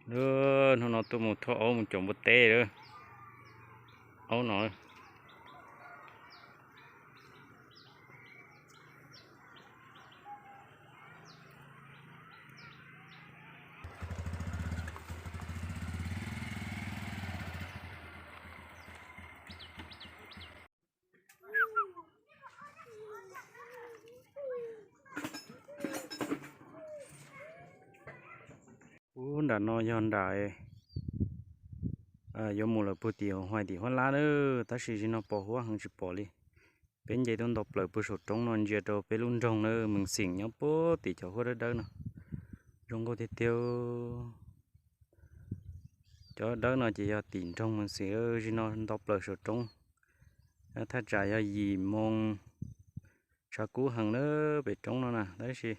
Hnub no tuaj mus thauj aub mus caum npua teb lawm. Aub no. Ub, nram no yog nram yuav mus lawm puag tim Huaib tim Huab Lab na, tab sis zaum no pos huab heev tsis pom li. Peb nce tuaj nto plaws puag saum roob no ntsia rau peb lub nroog na, Mees Xeem nyob puag tim cov huab dawb dawb no. Zoo nkauj tiag tiag. Cov dawb no ces yog tim nroog Mees Xeem, zaum no nto plaws saum roob. Thaj tsam yog yim moo, tshav kub heev na pem roob no na, tab sis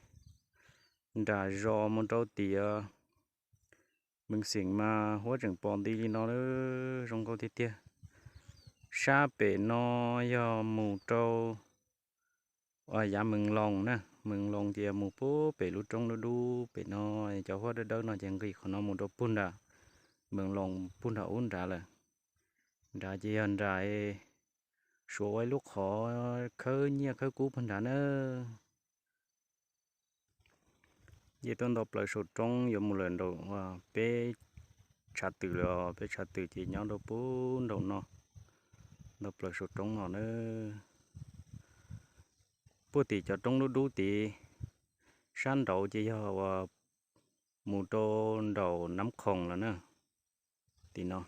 nram zos mus rau tim Mees Xeem mas huab tseem pom nti li no, zoo nkauj tiag tiag. Sab pem no yog mus rau yav Mees Loos na, Mees Loos ces yog mus puag pem lub roob dub dub pem no, cov huab dawb dawb no ces nqis qhov no mus rau puag nram Mees Loos puag nram ub nrad lawm. Nrad ces yog nram Suav ua ib lub qhov khawb nyiaj khawb kub puag nrad na. Nce tuaj nto plaws saum roob yuav mus lawm nraum peb tshav twm lawm, peb tshav twm ces nyob rau puag nraum no, nto plaws saum roob no na. Puag tim cov roob dub dub tid, sab nraud ces yog uas mus rau nraum Nab Khoom lawm na, tim no.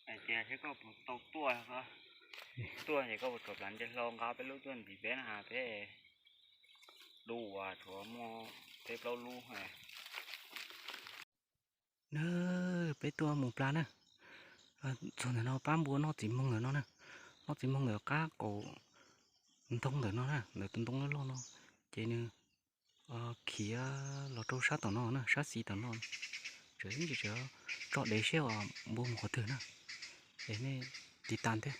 Hais tias seb koj puas tau tuaj, tuaj ces koj puas tshuav plav nce hlo nqa peb lub tuaj ntxiv peb na has peb du uas tshuav muaj peb plaub lub. Na, peb tuaj mus plas na. Txog ntawm no pab npua noj txiv moog ntawm no na. Noj txiv moog ntawm qab kaum ntoo ntawm no na, ntawm tus ntoo loj loj no. Ces nws khiav los rau sab tom no na, sab xis tom no. Tseem tseem tso dev seb uas npua mus qhov twg na. Es nej tiv tas thiab.